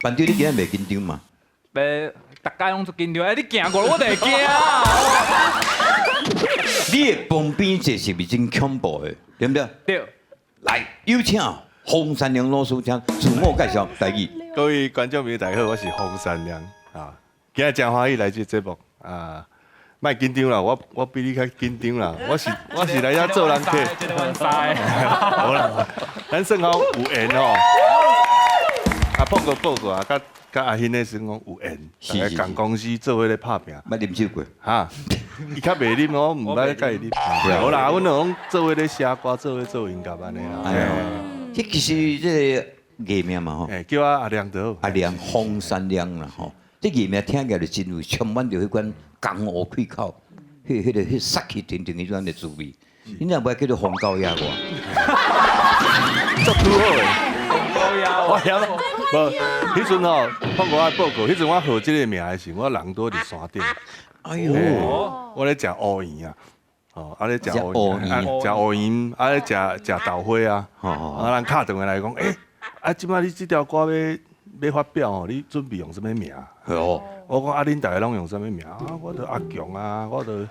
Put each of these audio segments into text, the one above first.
班長，你今仔袂緊張嘛？袂，逐家攏足緊張，哎，你行過我就會驚。你的旁邊這是毋是真恐怖的，對毋對？對。來，有請洪山良老師，請自我介紹，台語。各位觀眾朋友，大家好，我是洪山良啊。今日真歡喜來這節目啊，莫緊張啦，我比你較緊張啦。我是來遮做人客。好啦，咱算講有緣吼。啊，報告報告啊，佮阿興咧算講有緣，大家仝公司做伙咧拍拚。捌啉酒過？哈，伊較袂啉，我毋捌佮伊啉。好啦，阮攏做伙咧寫歌，做伙做音樂按呢啦。哎喲，這其實這個藝名嘛吼，叫我阿良就好。阿良，洪山良啦吼，這藝名聽起來就真有充滿著彼款江湖氣口，彼個殺氣騰騰彼種的滋味。你若無愛叫做洪高壓我？足拄好的。我曉，無，彼陣吼，放我報告，彼陣我號這個名的時，我人拄佇山頂。哎喲，我咧食烏圓啊，哦，啊咧食烏圓，食烏圓，啊咧食食豆花啊，啊人敲電話來講，欸，啊這擺你這條歌欲發表吼，你準備用啥物名？哦，我講啊，恁逐个攏用啥物名？啊，我著阿強啊，我著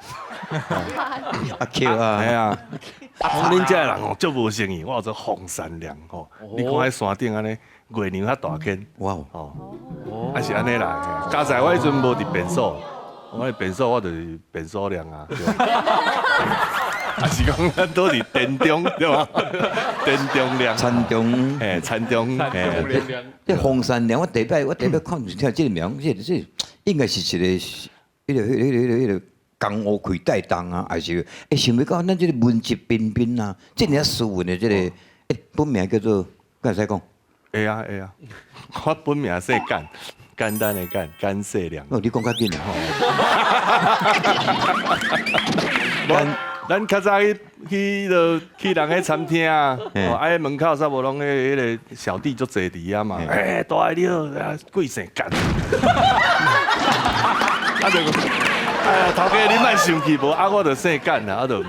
阿 Q 啊，係啊。講恁遮的人吼，足無誠意，我叫做洪山良吼。你看彼山頂按呢，月娘較大間，哇哦，啊是按呢來的。加在我彼陣無佇便所，我佇便所我就是便所良啊。啊是講咱都佇田中對吧？田中良，田中，嘿，田中，嘿。這洪山良，我第一擺看聽這個名，這應該是一個，彼個江湖氣帶動啊，還是欸想欲到咱這個文質彬彬啊，這爾斯文的這個，欸本名叫做，敢會使講？會啊會啊，我本名姓簡，簡單的簡，簡世良。哦，你講較緊啦吼。咱較早去去落去人彼餐廳啊，啊，彼門口差無攏彼個小弟足濟佇遐嘛。欸，大漢你好，啊，貴姓簡？啊就講，哎呀，頭家你莫生氣無？啊，我就姓簡啦，啊就毋，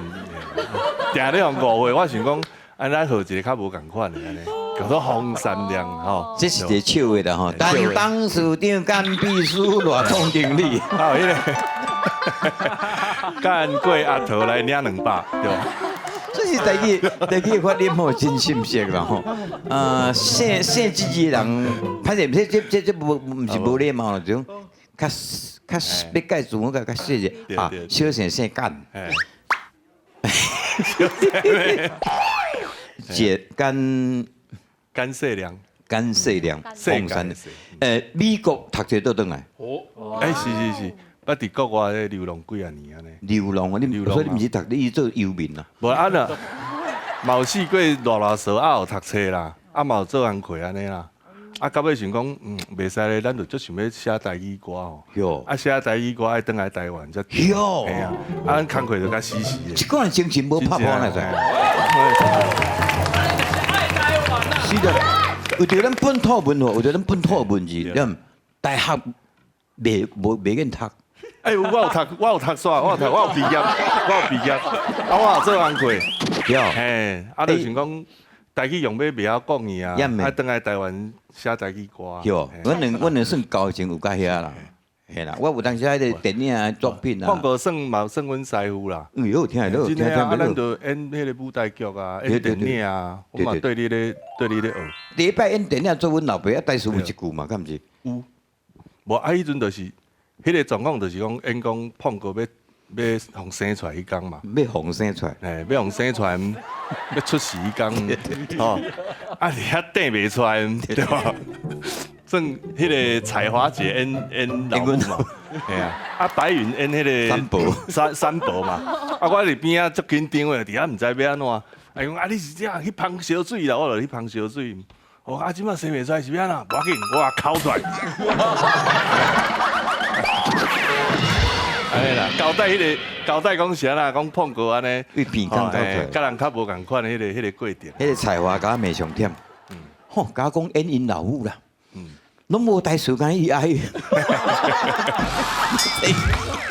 定咧予誤會。我想講，啊，咱號一個較無仝款的按呢，叫做洪山良吼。這是一個笑話啦吼。擔當市長干秘書賴總經理。啊，彼個。幹過阿桃來領200，對吧？這是台語，台語發音吼真深色啦吼。啊，姓姓這字的人，歹勢，這無毋是無禮貌，這種較較欲蓋自我較較細者啊，小姓姓簡。小姓簡簡世良，簡世良，鳳山。美國讀冊倒轉來。哦，欸，是是是。捌佇國外咧流浪幾仔年按呢。流浪啊！你所以你毋是讀，你做遊民啊？無啊若，嘛有試過賴賴趖，啊有讀冊啦，啊嘛有做工課按呢啦。啊到尾想講，袂使咧，咱就足想欲寫台語歌吼。啊寫台語歌愛轉來台灣才。喲。嘿啊，啊咱工課就較死死的。這款精神無拍破呢？是的，為著咱本土文化，為著咱本土文字，咱大學袂無袂免讀。欸，我有讀，我有讀煞，我有讀，我有畢業，我有畢業，啊，我有做工課，嘿，啊，就想講台語用欲袂曉講伊啊，啊，轉來台灣寫台語歌。對，阮兩算交情有較遐啦，嘿啦，我有當時彼個電影作品啊。放過算嘛算阮師傅啦。嗯，有聽會到，聽聽啊，咱就演彼個舞台劇啊，演電影啊，我嘛對你咧學。第一擺演電影做阮老爸，啊，台詞有一句嘛，敢毋是？有，無啊，彼陣就是。彼個狀況就是講，演講碰過欲予生出來彼工嘛，欲予生出來，嘿，欲予生出來，欲出世彼工，吼，啊，佇遐碇袂出來，對吧？算彼個彩華姐演演老母嘛，嘿啊，啊白雲演彼個三伯，三三伯嘛，啊我佇邊仔足緊張的，佇遐毋知欲按怎，啊伊講啊你是這樣去芳燒水啦，我就去芳燒水，哦啊這擺生袂出來是欲按怎？無要緊，我哭出來。哎啦，交代彼個交代講啥啦？講碰過按呢，伊鼻孔交出來，佮人較無仝款的彼個過程。彼個彩華共我罵上忝，吼，共我講演𪜶老母啦，攏無台詞，敢伊愛。